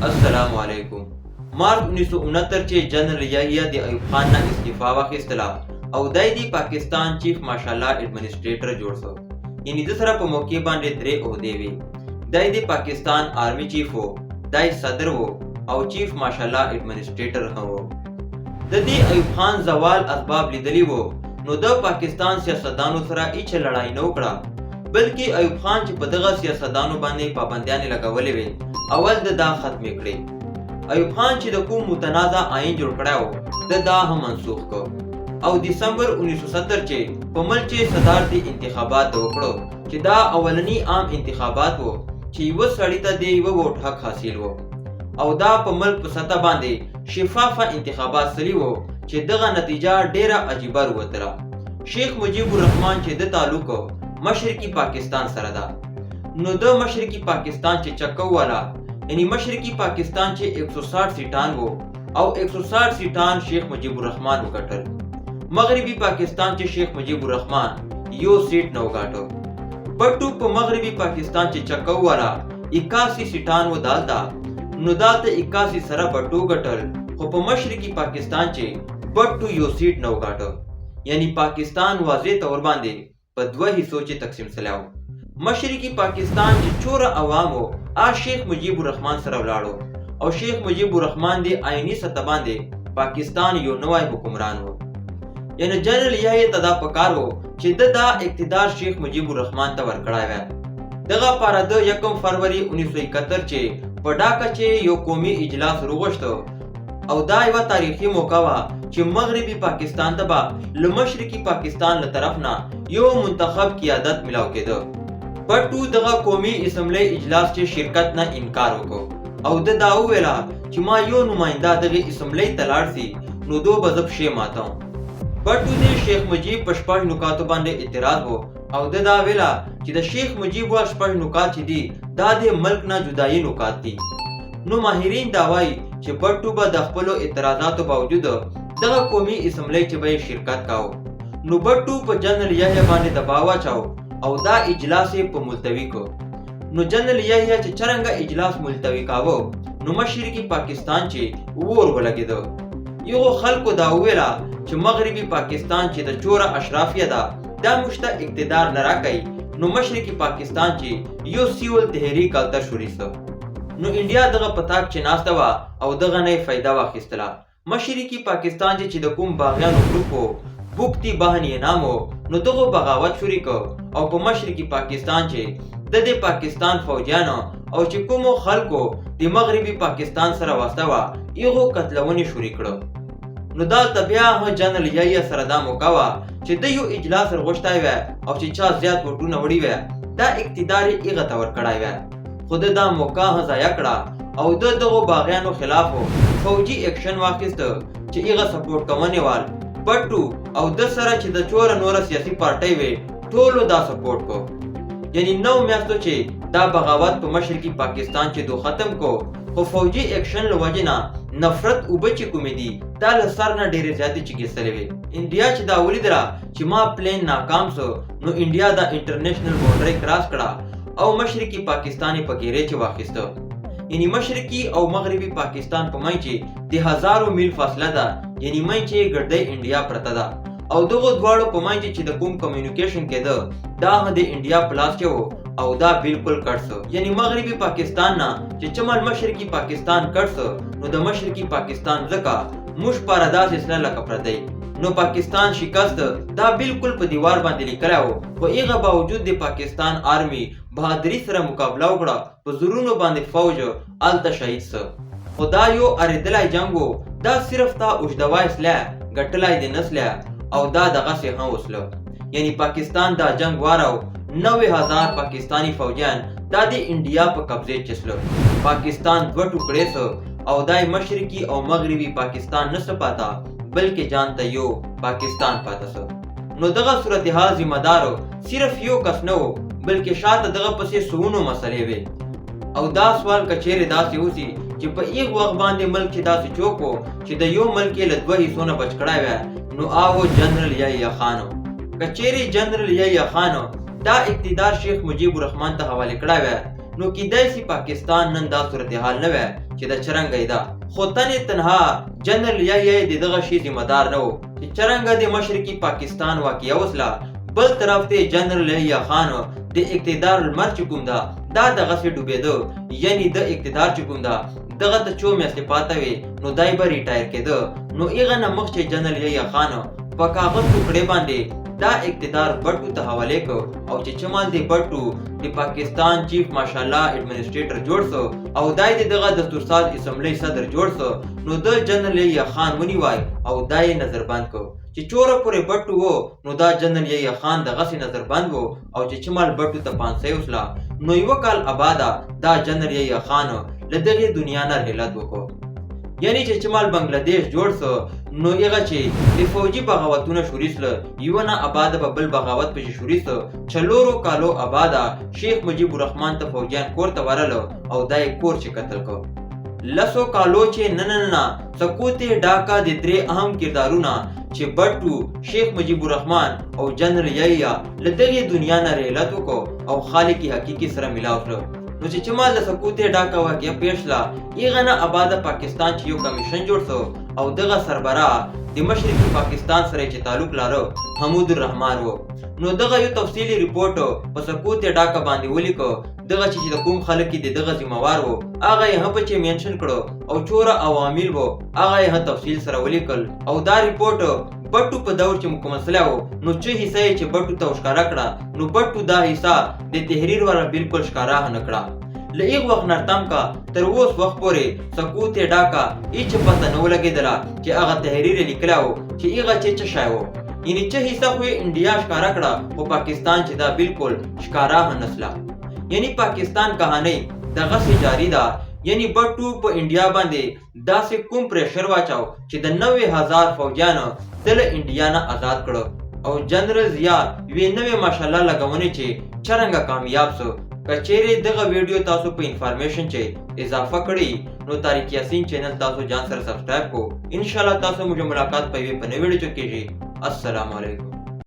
السلام علیکم. مارچ 1969 چې جنرال یحیی د ایوب خان نه استعفا واخیستله او دای دی پاکستان چیف ماشاءالله ایډمنسټریټر جوړ سو، یعنی د سره په موقع باندې درې عہدې وي. دای دی پاکستان آرمی چیف وو، دای صدر وو او چیف ماشاءالله ایډمنسټریټر هم وو. د دې ایوب خان زوال اسباب لیدلی وو، نو د پاکستان سیاستدانو سره هیڅ لړای نه وکړه، بلکې ایوب خان چې په دغه سیاستدانو باندې پابندیانې لګولې وې، اول د دا ختمې کړې. ایوب خان چې د کوم متنازع آئین جوړ کړی و، د دا هم منسوخ کړ. او دسمبر 1970 چې په ملک چې صدارتي انتخابات د وکړو، چې دا اولنی عام انتخابات وو چې یوه سړي ته د یوه ووټ حق حاصل وو، او دا په ملک په سطح باندې شفافه انتخابات سلی وو، چې دغه نتیجه ډیره عجیبه وروتله. شیخ مجیب الرحمن چې د تعلق مشرقي پاکستان سره ده، نو د مشرقي پاکستان چې چکه والا، یعنی مشرقي پاکستان چې 160 سیټان وو او 160 سیټان شیخ مجیب الرحمن وګټل. مغربي پاکستان چې شیخ مجیب الرحمن یو سیټ نه وګاټو. بټو په مغربي پاکستان چې چکه والا 81 سیټان و دالتا، نو دالته 81 سره بټو ګټل، خو په مشرقي پاکستان چې بټو یو سیټ نه وګاټو. یعنی پاکستان واضح طور باندې په دوه حصو چې تقسیم سلاو. مشرقي پاکستان چې چوره عوام وو، آ شیخ مجیب الرحمن سره ولاړو، او شیخ مجیب الرحمن دی آئینی سطح باندې پاکستان یو نوی حکمران وو. یعنی جنرال یحیی ته دا پکار وو چې د دا اقتدار شیخ مجیب الرحمن ته ورکړی وای. دغه پاره د 1 فروری 1971 چې په ډاکه چې یو قومي اجلاس وروغوښتو، او دا یوه تاریخي موقع وه چې مغربي پاکستان ته به له مشرقي پاکستان له طرف نه یو منتخب قیادت ملاو کېده. بټو دغه قومي اسمبلی اجلاس چې شرکت نه انکار وکړ، او ده دا وویله چې ما یو نماینده دغې اسمبلی ته لاړ سي نو دو به زه پښې ماتوم. بټو د شیخ مجیب په شپږ نکاتو باندې اعتراض و، او ده دا ویله چې د شیخ مجیب وا شپږ نکات چې دي، دا د ملک نه جدایي نکات دي. نو ماهرین دا وایي چې بټو به د خپلو اعتراضاتو باوجود دغه قومي اسمبلی چې به یې شرکت کاوه. نو بټو په جنرال یحیی باندې دباو واچاو او دا اجلاس یې په ملتوي کړ. نو جنرال یحیی چې څرنګه اجلاس ملتوي کاوه، نو مشرقي پاکستان چې اور ولګېده. یغو خلکو دا وویله چې مغربي پاکستان چې د چوره اشرافیه ده، دا موږ ته اقتدار نه راکوي. نو مشرقي پاکستان چې یو سیول تحریک هلته شروع سو. نو انډیا دغه په تاک چې ناسته وه او دغه نه یې فایده واخیستله. مشرقي پاکستان چې د کوم باغیانو ګروپ و، بوکتي بهن یې نام و، نو دغو بغاوت شروع کړ، او په مشرقي پاکستان چې د دې پاکستان فوجیانو او چې کومو خلکو د مغربي پاکستان سره واسطه وه، هغو قتلونې شروع کړو. نو دالته بیا هم جنرال یحیی سره دا موقع وه چې د یو اجلاس ورغوښتی وی او چې چا زیات ووټونه وړي وی، دا اقتدار یې هغه ته ورکړی وی، خو ده دا موقع هم ضایع کړه او د دغو باغیانو خلاف فوجي اکشن واخیست چې هغه سپورټ کوونې وال بټو او د سره چې د چوره نوره سیاسي پارټۍ وې، ټولو دا سپورټ کو. یعنی 9 میاشتو چې دا بغاوت په مشرقي پاکستان چې دو ختم کو، خو فوجي اکشن له وجې نه نفرت اوبه چې کومې دي، دا له سر نه ډېرې زیاتې چکېستلې وې. انډیا چې دا ولیدله چې ما پلین ناکام سو، نو انډیا دا انټرنیشنل باونډرۍ کراس کړه او مشرقي پاکستان یې په ګیرې چې واخیسته. یعنی مشرقي او مغربي پاکستان په منځ چې د هزارو میل فاصله ده، یعنی منځ چې ګردۍ انډیا پرته ده، او دغو دواړو په منځ چې د کوم کمیونیکیشن کېده، دا هم د انډیا په لاس کې و او دا بالکل کټ سو. یعنی مغربي پاکستان نه چې چمل مشرقي پاکستان کټ سو، نو د مشرقي پاکستان ځکه موږ پاره داسې سره لکه پردی. نو پاکستان شکست دا بالکل په دیوار باندې لیکلی و، خو هغه باوجود د پاکستان آرمي بهادري سره مقابله وکړه، په زرونو باندې فوج هلته شهید سو. خو دا یو ارېدلی جنګ و، دا صرف تا اوږدوای سلی، ګټلی دې نه سلی، او دا دغسې هم وسله. یعنی پاکستان دا جنګ واراو، 90,000 پاکستاني فوجیان دا د انډیا په قبضې چې سله. پاکستان دوه ټوکړې سو او دا مشرقي او مغربي پاکستان نه څه پاته، بلکې جان ته یو پاکستان پاته سو. نو دغه صورتحال ذمه دارو صرف یو کس نه و، بلکې شاته دغه پسې سوونو مسلې وې. او دا سوال که چیرې داسې وسي چې په ایغ وخت باندې ملک چې داسې چوک و چې د یو ملک یې له دوه حصو نه بچ کړی وی، نو آو جنرال یحیی خان و. که چیرې جنرال یحیی خان دا اقتدار شیخ مجیب الرحمن ته حواله کړی وی، نو کیدای سي پاکستان نن دا صورتحال نه وای چې د چرنګه ده. خو تنې تنها جنرال یحیی د دغه شي ذمه دار نه و چې چرنګه د مشرقي پاکستان واقعه وسله، بل طرف ته جنرال یحیی خان د اقتدار لمر چې کوم ده دا دغسې ډوبېده، یعنی د اقتدار چې کوم ده دغه ته څو میاشتې پاته وې نو دای به ریټایر کېده. نو هغه نه مخ چې جنرال یحیی خان په کاغذ ټوکړې باندې دا اقتدار بټو ته حواله کو او چې چمال دی بټو د پاکستان چیف ماشاءالله ایډمنسټریټر جوړ سو او دای د دغه دستورساز اسمبلی صدر جوړ سو، نو د جنرال یحیی خان ونیوای او دای نظر بند کو. چې چوره پورې بټو وو نو دا جنرال یحیی خان دغسې نظر بند وو او چې چمال بټو ته پانسۍ وسله نو یو کال اباده دا جنرال یحیی خان له دغې دنیا نه رحلت وکړو. یعنی چې چمال بنگلادیش جوړ سو نو هغه چې د فوجي بغاوتونه شروع سله، یو نه اباده به بل بغاوت پسې شروع سو. څلورو کالو اباده شیخ مجیب الرحمن ته فوجیان کور ته ورله او دا یې کور چې قتل کو. لسو کالو چې نن سقوط ډاکا د درې اهم کردارونه چې بټو، شیخ مجیب الرحمن او جنرال یحیی له دغې دنیا نه رحلت وکړو او خالق حقیقي سره ملاو کړو. نو چې چمال د سقوط ډاکا واقعه پېښ شله، هغه نه اباده پاکستان چې یو کمیشن جوړ سو او دغه سربراه د مشرقي پاکستان سره چې تعلق لاره حمود الرحمن و. نو دغه یو تفصیلي رپورټ په سقوط ډاکا باندې ولیکو. دغه چې د کوم خلک د دغه ذمہوار وو هغه یې هم پچې منشن کړو او چوره عوامل وو هغه یې هم تفصیل سره ولیکل. او دا رپورټ بټو په دور چې مکمل سلی و نو چې حصه یې چې بټو ته ښکاره کړه نو بټو دا حصه د تحریر والا بالکل ښکاره نه کړه. له هغه وخت نه تم کا تر اوس وخت پورې سقوط ډاکا هیڅ پته نه ولګېدله چې هغه تحریر یې لیکلی و چې هغه چې څه شی و، یعنی چې حصه خو یې انډیا ښکاره کړه خو پاکستان چې دا بالکل ښکاره نه سله. یعنی پاکستان کهانۍ دغسې جاري ده. یعنی بټو په انډیا باندې داسې کوم پریشر واچاو چې د 90,000 فوجیانو د له انډیا نه آزاد کړو او جنرال ضیا یوې نوې ماشاءالله لګونې چې چرنګه کامیاب سو. که چیرې دغه ویډیو تاسو په انفارمیشن چې اضافه کړی نو طارق یاسین چینل تاسو جان سره سبسکرایب کو. انشاءالله تاسو موږ ملاقات په یوې په نوې ویډیو کېږي. السلام علیکم.